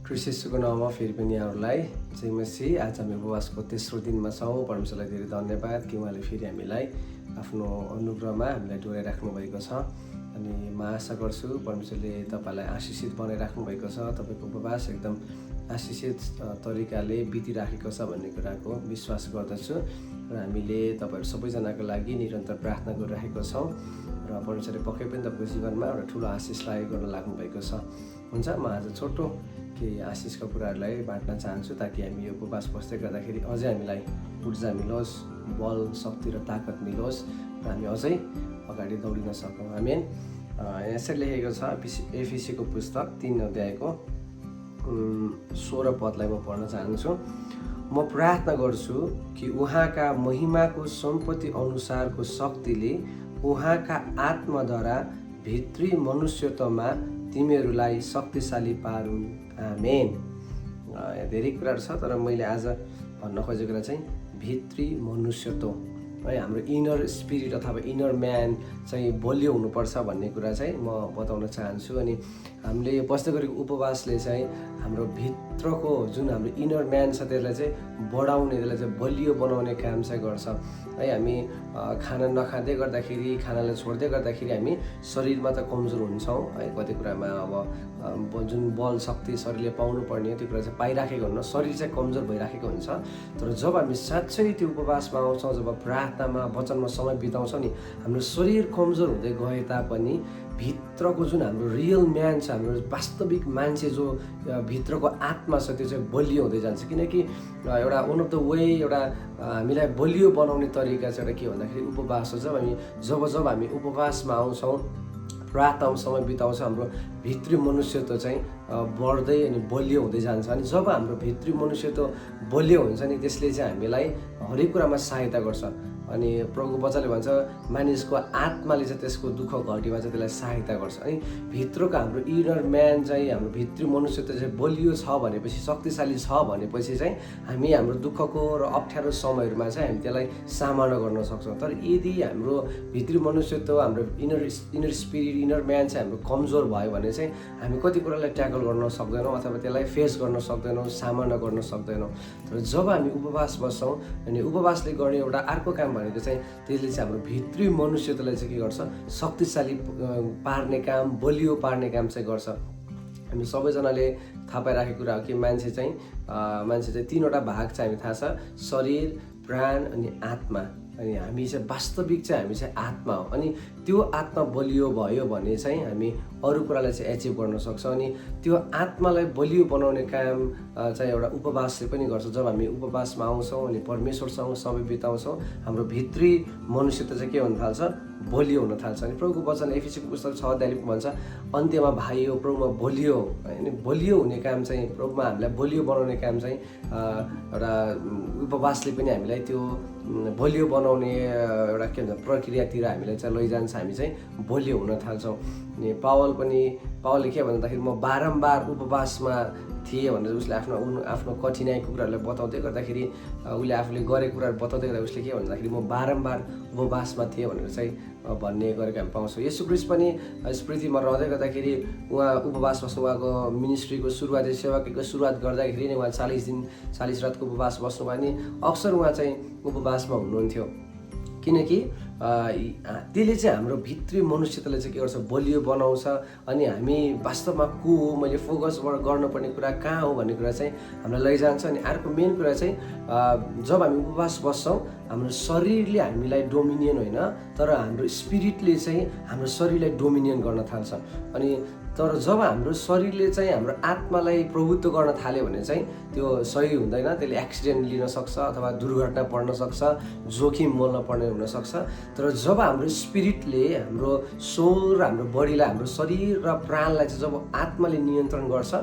क्रिस्चियसको नाउँमा फेरि पनि यहाँहरूलाई जय मसीह। आज हामी उपवासको तेस्रो दिनमा छौँ। परमेश्वरलाई धेरै धन्यवाद कि उहाँले फेरि हामीलाई आफ्नो अनुग्रहमा हामीलाई डोराइराख्नु भएको छ। अनि म आशा गर्छु परमेश्वरले तपाईँलाई आशिषित बनाइराख्नु भएको छ। तपाईँको उपवास एकदम आशिषित तरिकाले बितिराखेको छ भन्ने कुराको विश्वास गर्दछु र हामीले तपाईँहरू सबैजनाको लागि निरन्तर प्रार्थना गरिरहेको छौँ र परमेश्वरले पक्कै पनि तपाईँको जीवनमा एउटा ठुलो आशिषलाई गर्न लाग्नु भएको छ। हुन्छ, म आज छोटो केही आशिषका कुराहरूलाई बाँड्न चाहन्छु ताकि हामी यो उपवास बस्दै गर्दाखेरि अझै हामीलाई ऊर्जा मिलोस्, बल, शक्ति र ताकत मिलोस् र हामी अझै अगाडि दौडिन सकौँ। आमेन। यसरी लेखेको छ एफिसीको पुस्तक 3 अध्यायको 16 पदलाई म पढ्न चाहन्छु। म प्रार्थना गर्छु कि उहाँका महिमाको सम्पत्ति अनुसारको शक्तिले उहाँका आत्माद्वारा भित्री मनुष्यत्वमा तिमीहरूलाई शक्तिशाली पारुन्। आमेन। धेरै कुराहरू छ तर मैले आज भन्न खोजेको कुरा चाहिँ भित्री मनुष्यत्व है, हाम्रो इनर स्पिरिट अथवा इनर म्यान चाहिँ बलियो हुनुपर्छ भन्ने कुरा चाहिँ म बताउन चाहन्छु। अनि हामीले यो बस्दै गरेको उपवासले चाहिँ हाम्रो भित्रको जुन हाम्रो इनर म्यान छ त्यसलाई चाहिँ बढाउने, त्यसलाई चाहिँ बलियो बनाउने काम चाहिँ गर्छ है। हामी खाना नखाँदै गर्दाखेरि, खानालाई छोड्दै गर्दाखेरि हामी शरीरमा त कमजोर हुन्छौँ है। कति कुरामा अब जुन बल शक्ति शरीरले पाउनु पर्ने त्यो कुरा चाहिँ पाइराखेको हुन्न, शरीर चाहिँ कमजोर भइराखेको हुन्छ। तर जब हामी साँच्चै त्यो उपवासमा आउँछौँ, जब प्रार्थनामा वचनमा समय बिताउँछौँ नि, हाम्रो शरीर कमजोर हुँदै गए तापनि भित्रको जुन हाम्रो रियल म्यान छ, हाम्रो वास्तविक मान्छे जो भित्रको आत्मा छ त्यो चाहिँ बलियो हुँदै जान्छ। किनकि एउटा वान अफ द वे एउटा हामीलाई बलियो बनाउने तरिका चाहिँ एउटा के भन्दाखेरि उपवास हो। जब हामी उपवासमा आउँछौँ, प्रार्थनामा समय बिताउँछ, हाम्रो भित्री मनुष्यत्व चाहिँ बढ्दै अनि बलियो हुँदै जान्छ। अनि जब हाम्रो भित्री मनुष्यत्व बलियो हुन्छ नि त्यसले चाहिँ हामीलाई हरेक कुरामा सहायता गर्छ। अनि प्रभुको वचनले भन्छ मानिसको आत्माले चाहिँ त्यसको दुःख घटीमा चाहिँ त्यसलाई सहायता गर्छ। अनि भित्रको हाम्रो इनर म्यान चाहिँ, हाम्रो भित्री मनुष्यत्व चाहिँ बलियो छ भनेपछि, शक्तिशाली छ भनेपछि चाहिँ हामी हाम्रो दुःखको र अप्ठ्यारो समयहरूमा चाहिँ हामी त्यसलाई सामना गर्न सक्छौँ। तर यदि हाम्रो भित्री मनुष्यत्व, हाम्रो इनर स्पिरिट, इनर म्यान चाहिँ हाम्रो कमजोर भयो भने चाहिँ हामी कति कुरालाई ट्याकल गर्न सक्दैनौँ अथवा त्यसलाई फेस गर्न सक्दैनौँ, सामना गर्न सक्दैनौँ। तर जब हामी उपवास बस्छौँ अनि उपवासले गर्ने एउटा अर्को काम भनेको चाहिँ त्यसले चाहिँ हाम्रो भित्री मनुष्यत्वलाई चाहिँ के गर्छ, शक्तिशाली पार्ने काम, बलियो पार्ने काम चाहिँ गर्छ। हामी सबैजनाले थाहा पाइराखेको कुरा हो कि मान्छे चाहिँ 3वटा भाग चाहिँ हामी थाहा छ, शरीर, प्राण अनि आत्मा। अनि हामी चाहिँ वास्तविक चाहिँ हामी चाहिँ आत्मा हो। अनि त्यो आत्मा बलियो भयो भने चाहिँ हामी अरू कुरालाई चाहिँ एचिभ गर्न सक्छौँ। अनि त्यो आत्मालाई बलियो बनाउने काम चाहिँ एउटा उपवासले पनि गर्छ। जब हामी उपवासमा आउँछौँ अनि परमेश्वरसँग समय बिताउँछौँ, हाम्रो भित्री मनुष्यत्व चाहिँ के हुन थाल्छ, बलियो हुन थाल्छ। अनि प्रभुको वचन एफिसीको पुस्तक 6 अध्यायले भन्छ अन्त्यमा भाइ हो प्रभुमा बलियो। अनि बलियो हुने काम चाहिँ, प्रभुमा हामीलाई बलियो बनाउने काम चाहिँ एउटा उपवासले पनि हामीलाई त्यो बलियो बनाउने एउटा के भन्छ प्रक्रियातिर हामीलाई चाहिँ लैजान्छ। हामी चाहिँ बलियो हुन थाल्छौँ। अनि पावलले के भन्दाखेरि म बारम्बार उपवासमा थिएँ भनेर उसले आफ्नो कठिनाइको कुराहरूलाई बताउँदै गर्दाखेरि, उसले आफूले गरेको कुराहरू बताउँदै गर्दा उसले के भन्दाखेरि म बारम्बार उपवासमा थिएँ भनेर चाहिँ भन्ने गरेको हामी पाउँछौँ। येशू ख्रीष्ट पनि यस पृथ्वीमा रहँदै गर्दाखेरि उहाँ उपवास बस्नु, उहाँको मिनिस्ट्रीको सुरुवाती सेवाको सुरुवात गर्दाखेरि नै उहाँ 40 रातको उपवास बस्नुभयो। अनि अक्सर उहाँ चाहिँ उपवासमा हुनुहुन्थ्यो किनकि त्यसले चाहिँ हाम्रो भित्री मनुष्यतालाई चाहिँ के गर्छ, बलियो बनाउँछ। अनि हामी वास्तवमा को हो, मैले फोकसबाट गर्नुपर्ने कुरा कहाँ हो भन्ने कुरा चाहिँ हामीलाई लैजान्छ। अनि अर्को मेन कुरा चाहिँ जब हामी उपवास बस्छौँ, हाम्रो शरीरले हामीलाई डोमिनियन होइन तर हाम्रो स्पिरिटले चाहिँ हाम्रो शरीरलाई डोमिनियन गर्न थाल्छ। अनि तर जब हाम्रो शरीरले चाहिँ हाम्रो आत्मालाई प्रभुत्व गर्न थाल्यो भने चाहिँ त्यो सही हुँदैन, त्यसले एक्सिडेन्ट लिन सक्छ अथवा दुर्घटना पर्न सक्छ, जोखिम मोल्न पर्ने हुनसक्छ। तर जब हाम्रो स्पिरिटले हाम्रो सोल र हाम्रो बडीलाई, हाम्रो शरीर र प्राणलाई चाहिँ जब आत्माले नियन्त्रण गर्छ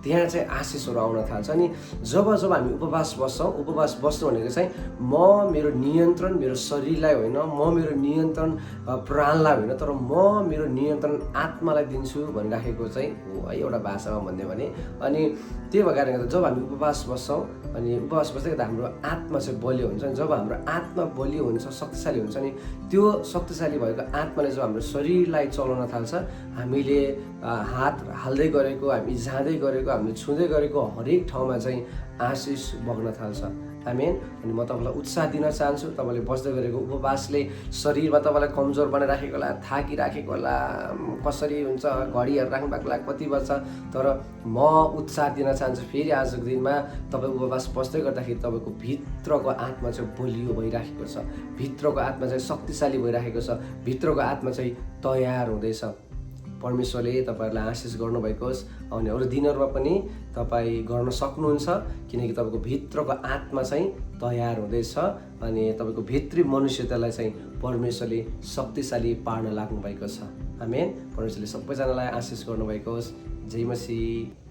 त्यहाँ चाहिँ आशिषहरू आउन थाल्छ। अनि जब हामी उपवास बस्छौँ, उपवास बस्नु भनेको चाहिँ म मेरो नियन्त्रण मेरो शरीरलाई होइन, म मेरो नियन्त्रण प्राणलाई होइन, तर म मेरो नियन्त्रण आत्मालाई दिन्छु भनिराखेको राखेको चाहिँ हो है एउटा भाषामा भन्यो भने। अनि त्यही भएको कारणले गर्दा जब हामी उपवास बस्छौँ अनि उपवास बस्दै गर्दा हाम्रो आत्मा चाहिँ बलियो हुन्छ। जब हाम्रो आत्मा बलियो हुन्छ, शक्तिशाली हुन्छ नि, त्यो शक्तिशाली भएको आत्माले जब हाम्रो शरीरलाई चलाउन थाल्छ, हामीले हात हाल्दै गरेको, हामी जाँदै गरेको, हामीले छुँदै गरेको हरेक ठाउँमा चाहिँ आशिष बग्न थाल्छ। आमेन। अनि म तपाईँलाई उत्साह दिन चाहन्छु। तपाईँले बस्दै गरेको उपवासले शरीरमा तपाईँलाई कमजोर बनाइराखेको होला, थाकिराखेको होला, कसरी हुन्छ घडीहरू राख्नु भएको होला, कति बज्छ, तर म उत्साह दिन चाहन्छु फेरि आजको दिनमा तपाईँ उपवास बस्दै गर्दाखेरि तपाईँको भित्रको आत्मा चाहिँ बलियो भइराखेको छ, भित्रको आत्मा चाहिँ शक्तिशाली भइराखेको छ, भित्रको आत्मा चाहिँ तयार हुँदैछ। परमेश्वरले तपाईँहरूलाई आशिष गर्नुभएको होस्। आउने अरू दिनहरूमा पनि तपाईँ गर्न सक्नुहुन्छ, किनकि तपाईँको भित्रको आत्मा चाहिँ तयार हुँदैछ अनि तपाईँको भित्री मनुष्यतालाई चाहिँ परमेश्वरले शक्तिशाली पार्न लाग्नुभएको छ। आमेन। परमेश्वरले सबैजनालाई आशिष गर्नुभएको होस्। जय मसीह।